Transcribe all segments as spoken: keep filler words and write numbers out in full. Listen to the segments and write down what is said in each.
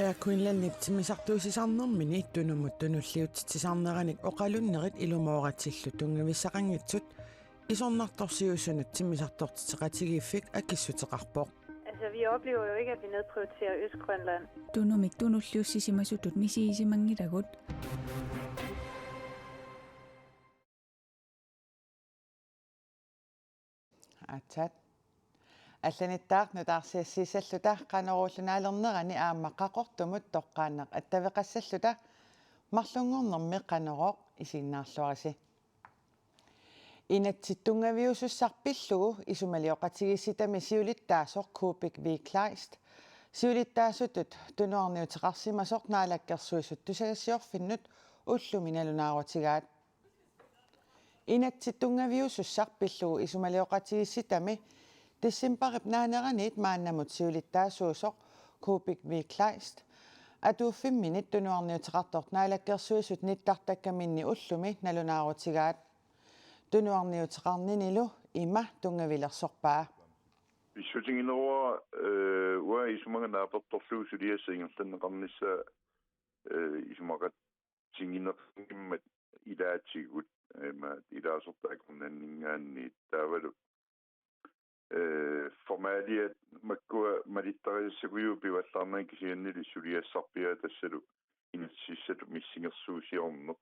Air Greenlandip timmisartuusisarnermini tunumut tunulliutitsisarneranik oqalunnerit ilumooratsillu tunngavissaqanngitsut isornartorsiuisunut timmisartortitseqatigiiffik akissuteqarpoq. Altså, vi oplever jo ikke, at vi nedprioriterer Østgrønland. Tunumik tunulliussisimasutut misigisimanngilagut. Aatsaat. Allanittaaq nutaarsiassiissalluta Qanoruullu naalernerani aamma Qaqortumut toqqaannaq attaveqassalluta. Marlunngornermi Qanorooq isiginnaarluarisi. Inatsit tunngaviusussaq pillugu isumalioqatigiissitami siulittaasoq Kuupik V. Kleist siulittaasutut tunuarniuteqarsimasoq Naalakkersuisut tusagassiorfinnut ullumi nalunaarutigaat. Inatsit tunngaviusussaq pillugu isumalioqatigiissitami decembarip naaneraniit maannamut siulittaasuusoq Kuupik V. Kleist atuuffimminit tunuarniuteqartoq Naalakkersuisut nittartakkaminni ullumi nalunaarutigaat. Tunuarniuteqarninilu ima tunngavilersorpaa. Pissutigineruara, eh, uanga isumaga naapertorlugu suliassaq ingerlanneqarnissaa, eh, isumaqatigineqanngimmat ilaatigut, eh, ima ilaasortaat Grønlandinngaanniit taavalu, eh, formalia makkua malittarisassakujuu pivallaarnani kisiannili suliassarpiaa tassalu inatsisissatut missingersuusiorneq,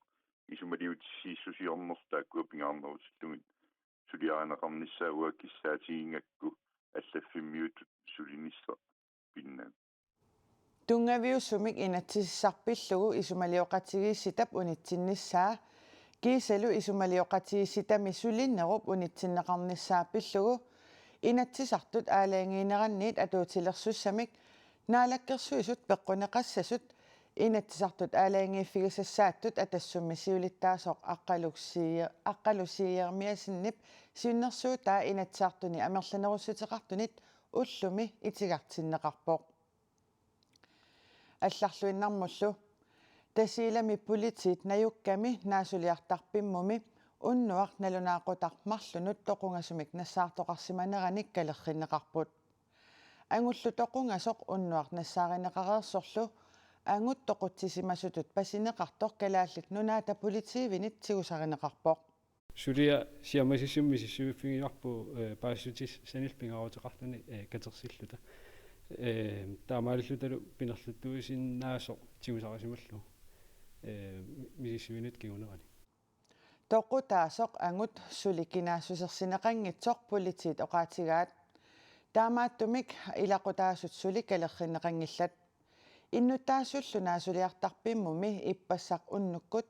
isumaliutissiissusiorneq taakkua pingaarnerusillugit suliarineqarnissaa uanga kissaatigigakku allaffimmiutut sulinissaq pinnagu. Tunngaviusumik inatsisissaq pillugu isumalioqatigiissitap unitsinnissaa kiisalu isumalioqatigiissitami sulinerup unitsinneqarnissaa pillugu Inatsisartut aalajangiineranniit atuutilersussamik Naalakkersuisut peqquneqassasut Inatsisartut aalajangiiffigisassaattut Atassummi siulittaasoq Aqqalusiier-, Aqqalusiiermiasinip siunnersuutaa Inatsisartuni amerlanerussuteqartunit ullumi itigartinneqarpoq. Allarluinnarmullu. Tasiilami politiit najukkami naasuliartarfimmumi unnuaq nalunaaqutaq marlunut toqungasumik nassaartoqarsimaneranik kalerrinneqarput. Angullu toqungasoq unnuaq nassaarineqareersorlu angut toqutsisimasutut pasineqartoq Kalaallit Nunaata politiivinit tigusarineqarpoq. Suliaq siammasissumik misissuiffigivarput, eh, paasissutissanillu pingaaruteqarluni, eh, katersilluta. Eh, taamaalillutalu pinerluttuisinnaasoq tigusarisimallugu, eh, misissuinut kingunerani. Toqutaasoq angut suli kinaassusersineqanngitsoq politiit oqaatigaat. Taamaattumik ilaqutaasut suli kalerrinneqanngillat. Innuttaasullu naasuliartarfimmumi ippassaq unnukkut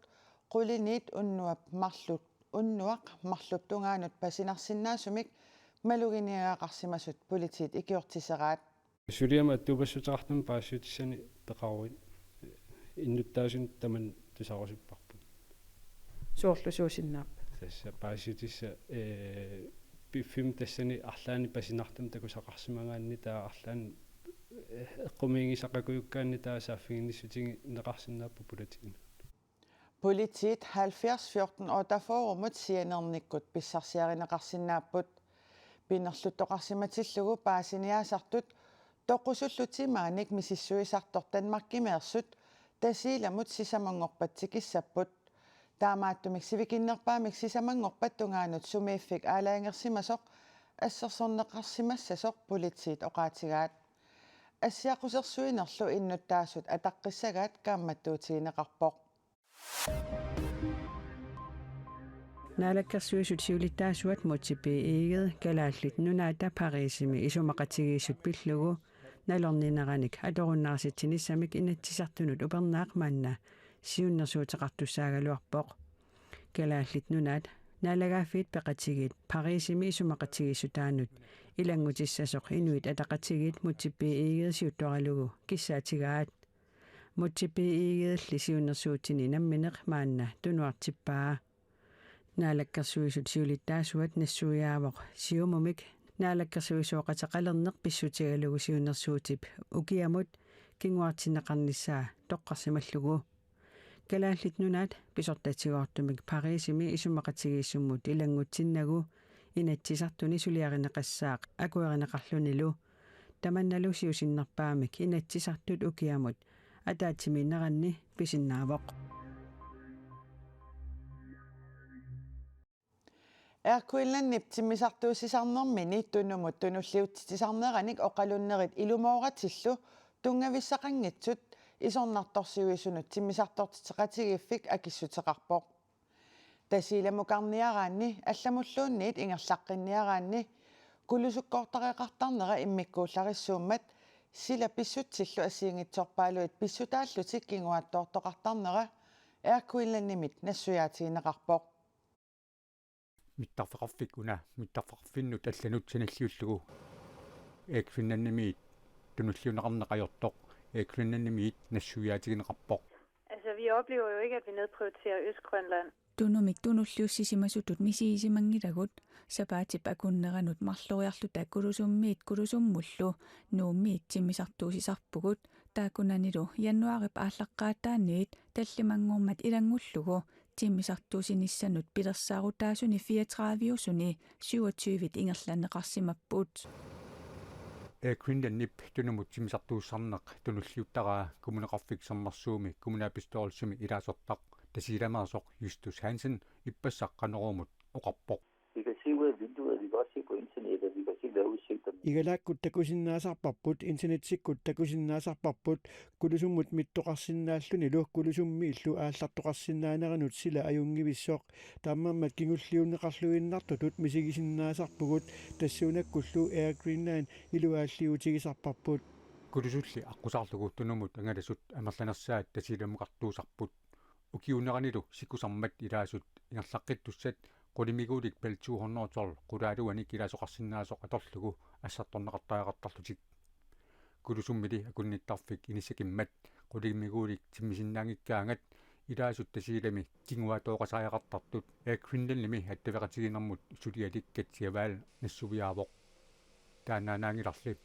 quliniit unnuap marluk, unnuaq marlup tungaanut pasinarsinnaasumik maluginiagaqarsimasut politiit ikiortiseraat. Suliamut attuupassuteqartumik paasissutissanik peqaruit innuttaasunut tamanut tusarusupparput. Soorlu suusinnaappat? Tassa paasissutissaq, eh, piffimmi tassani arlaanni pasinartumik takusaqarsimagaanni taava arlaanni, eh, eqqumiigisaqakujukkaanni taava saaffiginnissutigineqarsinnaapput politiinut. Politiit halvfjerds fjorten otteogfyrremut sianernikkut pissarsiarineqarsinnaapput. Pinerluttoqarsimatillugu paasiniaasartut toqusullu timaanik misissuisartoq Danmarkimeersut Tasiilamut sisamanngorpat tikissapput. Taamaattumik sivikinnerpaamik sisamanngorpat tungaanut sumiiffik aalajangersimasoq assersorneqarsimassasoq politiit oqaatigaat. Assiaqqusersuinerlu innuttaasut ataqqissagaat kaammattuutigineqarpoq. Naalakkersuisut siulittaasuat Múte B. Egede Kalaallit Nunaata Pariisimi isumaqatigiissut pillugu nalornineranik atorunnaarsitsinissamik Inatsisartunut upernaaq manna siunnersuuteqartussaagaluarpoq. Kalaallit Nunaat Naalagaaffiit Peqatigiit Pariisimi isumaqatigiissutaanut ilanngutissasoq Inuit Ataqatigiit Múte B. Egede siuttoralugu kissaatigaat. Múte B. Egedelli siunnersuutini nammineq maanna tunuartippaa. Naalakkersuisut siulittaasuat nassuiaavoq Siumumik naalakkersuisooqateqalerneq pissutigalugu siunnersuutip ukiamut kinguartinneqarnissaa toqqarsimallugu. Kalaallit Nunaat pisortatigoortumik Pariisimi isumaqatigiissummut ilanngutsinnagu Inatsisartuni suliarineqassaaq akuerineqarlunilu. Tamannalu siusinnerpaamik Inatsisartut ukiamut ataatsimiinneranni pisinnaavoq. Air Greenlandip timmisartuussisarnermini tunumut tunulliutsitsisarneranik oqalunnerit ilumooratillu tunngavissaqanngitsut isornartorsiuisunut timmisartortitseqatigiiffik akissuteqarpoq. Tasiilamukarniaraanni allamulluunniit ingerlaqqinniaraanni kulusukkoortareqartarnera immikkuullarissuummat sila pissutsillu assigiinngitsorpaaluit pissutaallutik kinguaattoortoqartarnera Air Greenlandimit nassuiaatigineqarpoq. Mittarfeqarfik una mittarfeqarfinnut allanut sanilliullugu Air Greenlandimiit tunulliunneqarneq ajortoq Air Greenlandimiit nassuiaatigineqarpoq. Altså, vi oplever jo ikke, at vi nedprioriterer Østgrønland. Tunumik tunulliussisimasutut misigisimanngilagut, sapaatip akunneranut marloriarluta Kulusummiit Kulusummullu Nuummiit timmisartuussisarpugut, taakkunanilu januaarip aallaqqaataaniit tallimanngormat ilanngullugu timmisartuussinissanut pilersaarutaasuni fireogtredive-usuni syvogtyve ingerlanneqarsimapput. Air Greenlandip tunumut timmisartuussisarneq tunulliuttaraa Kommuneqarfik Sermersuumi kommunalbestyrelsimi ilaasortaq Tasiilameersoq Justus Hansen ippassaq Qanoruumut oqarpoq. Vi kan se ud af vinduet, vi kan også se på internettet, vi kan se vejrudsigterne. Igalaakkut takusinnaasarparput, internetsikkut takusinnaasarparput, Kulusummut mittoqarsinnaallunilu Kulusummiillu aallartoqarsinnaaneranut sila ajunngivissoq. Taamaammat kingulliunneqarluinnartutut misigisinnaasarpugut, tassuunakkullu Air Greenland iluaalliutigisarparput. Kulusulli aqqusaarlugu tunumut angalasut amerlanersaat tasiilamukartuusarput. Ukiuuneranilu sikusarmat ilaasut ingerlaqqittussat qulimiguulik Bell to hundrede og tolv qulaaluanik ilaasoqarsinnaasoq atorlugu assartorneqartariaqartarlutik. Kulusummili akunnittarfik inissakimmat qulimiguulik timmisinnaanngikkaangat ilaasut Tasiilami kinguaattooqasariaqartartut Air Greenlandimi attaveqatigiinnermut sulialik Katja Wall nassuiaavoq. Taannaanaanngilarli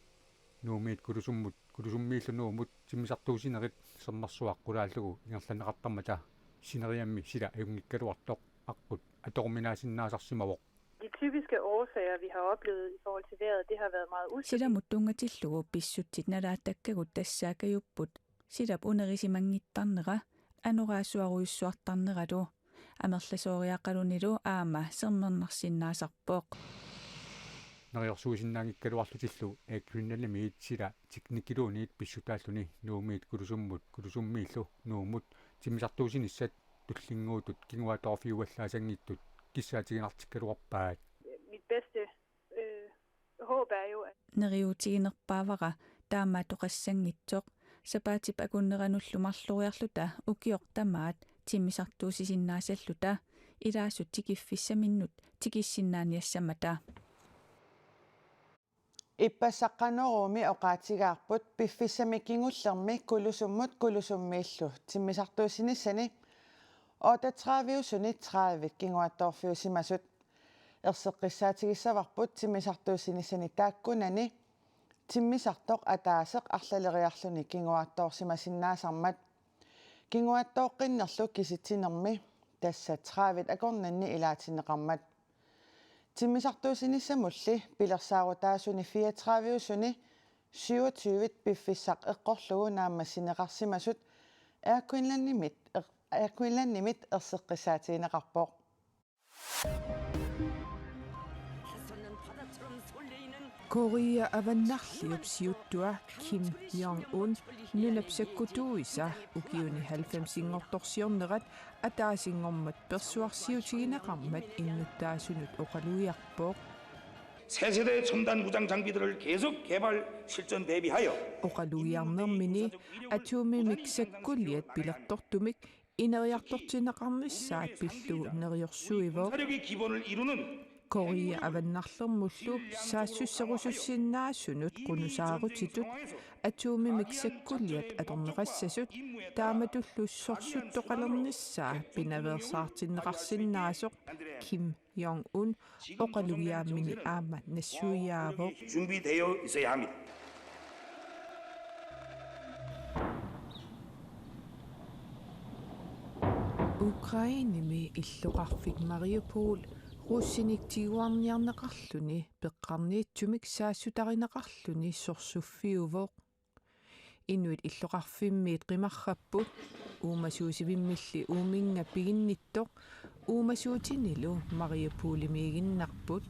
Nuummiit Kulusummut, Kulusummiillu Nuummut timmisartuussinerit Sermersuaq qulaallugu ingerlanneqartarmata sineriammi sila ajunngikkaluartoq aqqut atoruminaasinnaasarsimavoq. De typiske årsager, vi har oplevet i forhold til vejret, det har været meget ustabilt. Silamut tunngatillugu pissutsit nalaattakkagut tassaakkajupput silap unerisimanngittarnera, anorersuarujussuartarneralu, amerlasooriaqalunilu aamma sermernarsinnaasarpoq. Neriorsuisinnaanngikkaluarlutillu Air Greenlandimiit sila teknikkiluunniit pissutaalluni Nuummiit Kulusummut Kulusummiillu Nuummut timmisartuussinissat tullinnguutut kinguaattoorfiuallaasanngitsut kissaatiginartikkaluarpaat. Mit bedste øh, håb er jo, at neriuutiginerpaavara taamaattoqassanngitsoq, sapaatip akunneranullu marloriarluta ukioq tamaat timmisartuussisinnaassalluta ilaasut tikiffissaminnut tikissinnaaniassammata. Ippassaq Qanoruumi oqaatigaarput piffissami kingullermi Kulusummut Kulusummiillu timmisartuussinissani otteogtredive-usuni tredive kinguaattoorfiusimasut. Erseqqissaatigissavarput timmisartuussinissani taakkunani timmisartoq ataaseq arlaleriarluni kinguaattoorsimasinnaasarmat. Kinguaattooqqinnerlu kisitsinermi, tassa tredive akornanni ilaatinneqarmat. Timmisartuussinissamulli pilersaarutaasuni fireogtredive-usuni syvogtyve piffissaq eqqorlugu naammassineqarsimasut Air Greenlandimit er-, Air Greenlandimit erseqqissaatigineqarpoq. Korea Avannarliup siuttua Kim Jong-un nunap sakkutuisa ukiuni halvfemsinngortorsiornerat ataasinngormat persuarsiutigineqarmat innuttaasunut oqalugiarpoq. 새 세대의 첨단 무장 장비들을 계속 개발 실전 대비하여 Oqalugiarnermini atomimik sakkulliat pilertortumik ineriartortinneqarnissaat pillugu neriorsuivoq. 사력의 기본을 이루는 Korea Avannarlermullu saassusserusussinnaasunut qunusaarutitut atomimik sakkulliat atorneqassasut taamatullu sorsuttoqalernissaa pinaveersaartinneqarsinnaasoq Kim Jong-un oqalugiaammini aamma nassuiaavoq. 준비되어 있어야 합니다. Ukrainemi illoqarfik Mariupol russinik tiguarniarneqarluni peqqarniitsumik saassutarineqarluni sorsuffiuvoq. Inuit illoqarfimmiit qimarrapput, uumasuusivimmilli uuminnga piginnittoq, uumasuutinilu Mariupolimiiginnarput,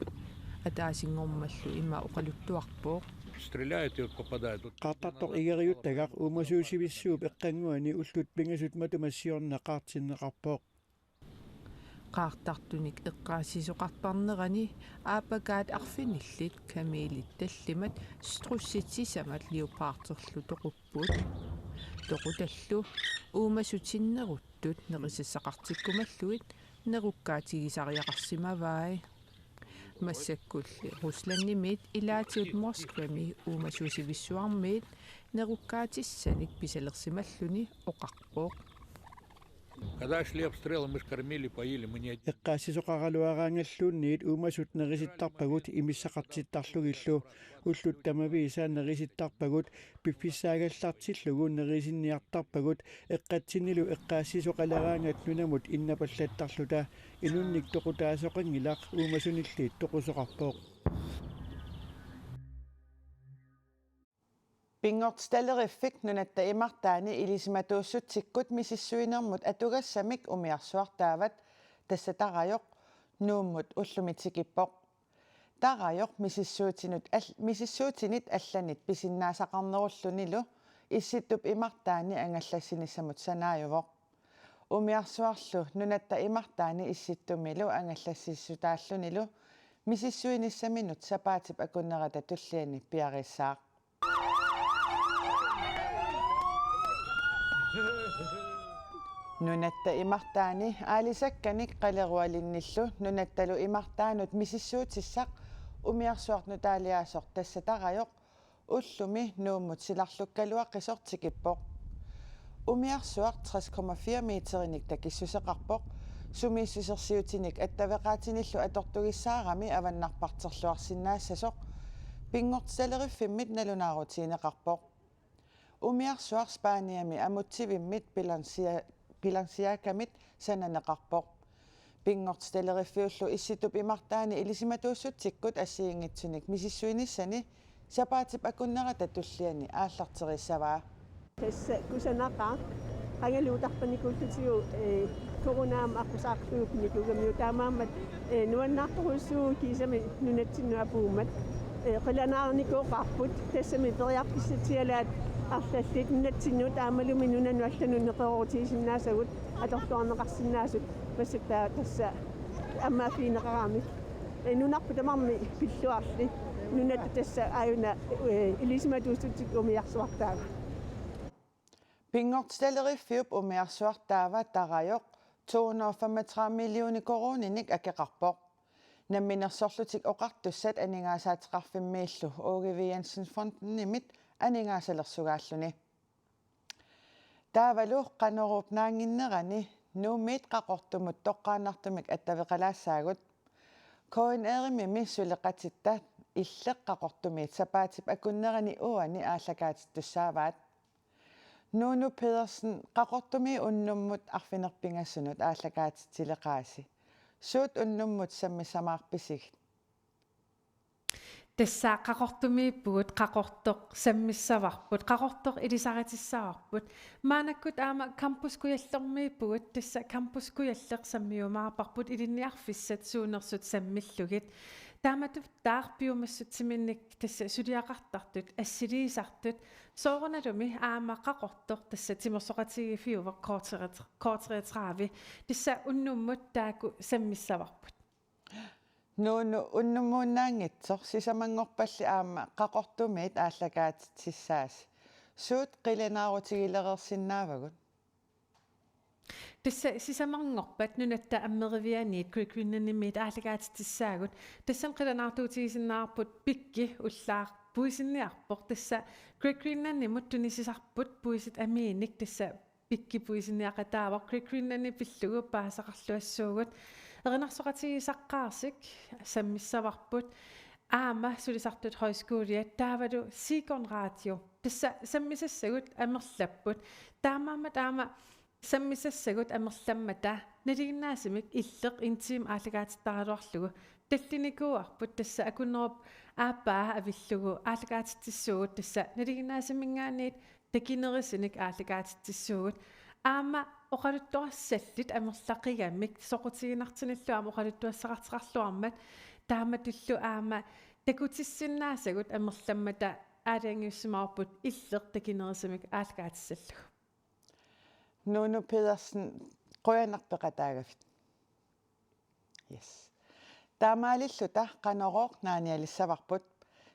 ataasinngormallu ima oqaluttuarpoq. Стреляют и вот попадают. Вот Qaartartoq igeriuttagaq uumasuusivissuup eqqannguani ullut pingasut matuma siorna qaartinneqarpoq. Qaartartunik eqqaassisoqartarnerani aappakaat arfinillit, kamelit tallimat, strudsit sisamat leoparderlu toqupput. Toqutallu uumasutinneruttut nerisassaqartikkumallugit nerukkaatigisariaqarsimavai. Massakkulli Ruslandimiit ilaatigut Moskvami uumasuusivissuarmiit nerukkaatissanik pisalersimalluni oqarpoq. Когда шли обстрелы, мы ж кормили, поили, мы не один. Eqqaassisoqaraluaraangalluunniit uumasut nerisittarpagut imissaqartittarlugillu. Ullut tamaviisa nerisittarpagut, piffissaagallartillugu nerisinniartarpagut, eqqatsinnilu eqqaassisoqaleraangat nunamut innapallattarluta. Inunnik toqutaasoqanngilaq, uumasunilli toqusoqarpoq. Pinngortitaleriffik nunatta imartaani ilisimatuussutsikkut misissuinermut atugassamik umiarsuartaavat, tassa tarajoq Nuummut ullumi tikippoq. Tarajoq misissuutinut al-, misissuutinit allanit pisinnaasaqarnerullunilu Issittup imartaani angallassinissamut sanaajuvoq. Umiarsuarlu nunatta imartaani Issittumilu angallassissutaallunilu misissuinissaminut sapaatip akunnerata tulliani piareersaaq. Nunatta imartaani aalisakkanik Qalerualinnillu nunattalu imartaanut misissuutissaq umiarsuarnutaaliaasoq, tassa tarajoq, ullumi Nuummut silarlukkaluaqisoq tikippoq. Umiarsuaq tres komma fire meterinik takissuseqarpoq, sumiissusersiutinik attaveqaatinillu atortugissaarami avannarparterluarsinnaassasoq, pinngortitaleriffimmi nalunaarutigineqarpoq. Umiarsuaq Spaniami amutsivimmit Pilancia-, Pilanciacamit sananeqarpoq. Pinngortitaleriffiullu Issittup imartaani ilisimatuussutsikkut assigiinngitsunik misissuinissani sapaatip akunnerata tulliani aallarteriissavaa. Tassa kusanaqaaq, qangali utarpanikuullutigu, ee, corona aamma aqqusaarlugu nikuugamiuk, taamaammat, ee, nuannaartorujussuuvoq kiisami nunatsinnut apuummat. Ee, qilanaarnikuuqaarput, tassami periarfissatsialaat arlallit nunatsinnut aammalumi nunanut allanut neqeroorutigisinnaasagut atorluarneqarsinnaasut, massakkut tassa ammaaffigineqaramik. Ee, nunarput tamarmi pilluarli. Nunatta tassa aajuna, ee, ilisimatuussutsikkut umiarsuartaava. Pinngortitaleriffiup umiarsuartaava tarajoq to hundrede og femogtredive millioner koruuninik akeqarpoq. Namminersorlutik Oqartussat Aningaasaateqarfimmiillu Aage V. Jensen Fondimit aningaasalersugaaluni. Taavalu Qanoruup naannginnerani Nuummiit Qaqortumut toqqaannartumik attaveqalaassaagut. K N R-imi suleqatitta Illeq Qaqortumiit sapaatip akunnerani uani aallakaatittussaavaat. Nuunu Pedersen, Qaqortumi unnummut arfineq-pingasunut aallakaatitsileqaasi. Suut unnummut sammissamaarpisigit? Tassa Qaqortumiippugut, Qaqortoq sammissavarput, Qaqortoq ilisaritissavarput. Maannakkut aamma Campus Kujallermiippugut, tassa Campus Kujalleq sammiumaarparput ilinniarfissat suunersut sammillugit. Taamatuttaaq piumassutsiminnik tassa suliaqartartut, assiliisartut, soorunalumi aamma Qaqortoq tassa timersoqatigiiffiuvoq K treogtredive. Tassa unnummut taakku sammissavarput. Nuunu unnummuinnaanngitsoq sisamanngorpalli aamma Qaqortumiit aallakaatitsissaasi. Suut qilanaarutigilereersinnaavagut? Tassa sisamanngorpat nunatta ammerivianiit Great Greenlandimiit aallakaatitsissaagut. Tassani qilanaartuutigisinnaavarput Pikki ullaaq puisinniarpoq. Tassa Great Greenlandimut tunisisarput puisit amiinik, tassa Pikki puisinniaqataavoq. Great Greenlandi pillugu paasisaqarluassuugut. Erinarsoqatigisaqqaarsik sammissavarput. Aamma sulisartut højskoliat taavalu Sikon Radio. Tassa sammisassagut amerlapput. Taamaammat aamma sammisassagut amerlammata nalinginnaasumik Illeq en time aallakaatittaraluarlugu tallinikuuarput, tassa akunnerup aappaa avillugu aallakaatitsissuugut, tassa nalinginnaasuminngaanniit takinerisinik aallakaatitsissuugut. Aamma oqaluttuassallit amerlaqigamik soqutiginartunillu aamma oqaluttuassaqartoqarluarmat, taamatullu aamma takutissinnaasagut amerlammata aalajangiussimavarput Illeq takinerisumik aallakaatissallugu. Nuunu Pedersen, qujanaq peqataagavit. Yes. Taamaalilluta Qanorooq naanialissavarput.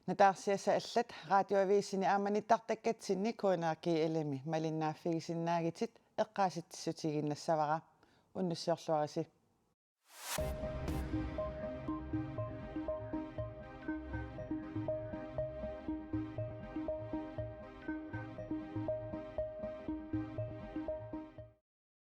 Nutaarsiassat allat Radioavisini aamma nittartakkatsinni K N R G L-imi malinnaaffigisinnaagitit eqqaasitsissutigiinnassavara. Unnussiorluarisi.